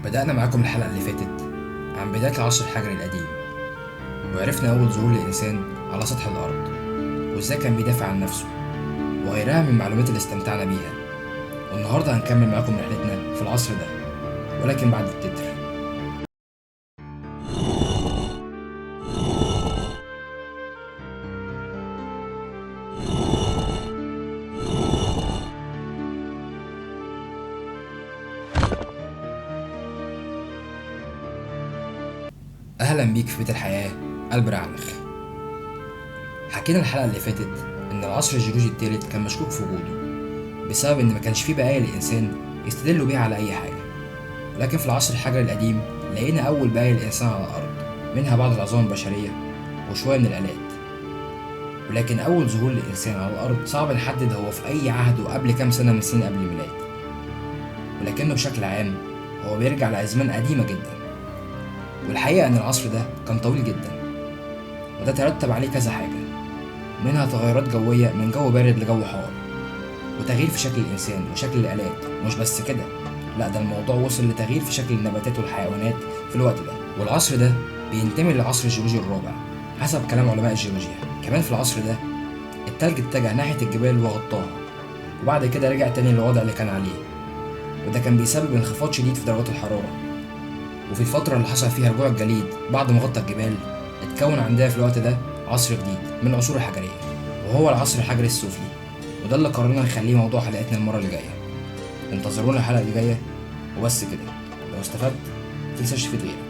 بدأنا معاكم الحلقة اللي فاتت عن بداية العصر الحجري القديم، وعرفنا أول ظهور للإنسان على سطح الأرض وإزاي كان بيدافع عن نفسه وغيرها من المعلومات اللي استمتعنا بيها. والنهاردة هنكمل معاكم رحلتنا في العصر ده، ولكن بعد التتر. أهلا بيك في بيت الحياة قلب رعنخ. حكينا الحلقة اللي فاتت إن العصر الجيولوجي الثالث كان مشكوك في وجوده بسبب إن ما كانش فيه بقايا للإنسان يستدلوا بيها على أي حاجة، ولكن في العصر الحجري القديم لقينا أول بقايا للإنسان على الأرض، منها بعض العظام البشرية وشوية من الآلات. ولكن أول ظهور للإنسان على الأرض صعب نحدد هو في أي عهد وقبل كام سنة من سنين قبل الميلاد، ولكنه بشكل عام هو بيرجع لأزمان قديمة جدا. والحقيقة إن العصر ده كان طويل جدا، وده ترتب عليه كذا حاجة، منها تغيرات جوية من جو بارد لجو حار، وتغيير في شكل الإنسان وشكل الآلات. مش بس كده، لا ده الموضوع وصل لتغيير في شكل النباتات والحيوانات في الوقت ده. والعصر ده بينتمي للعصر الجيولوجي الرابع حسب كلام علماء الجيولوجيا. كمان في العصر ده التلج اتجه ناحية الجبال وغطاها، وبعد كده رجع تاني للوضع اللي كان عليه، وده كان بيسبب انخفاض شديد في درجات الحرارة. وفي الفترة اللي حصل فيها رجوع الجليد بعد ما غطى الجبال، اتكون عندها في الوقت ده عصر جديد من العصور الحجرية، وهو العصر الحجري السفلي، وده اللي قررنا نخليه موضوع حلقتنا المرة اللي جاية. انتظرونا الحلقة اللي جاية. وبس كده، لو استفدت متنساش تفيد غيرك.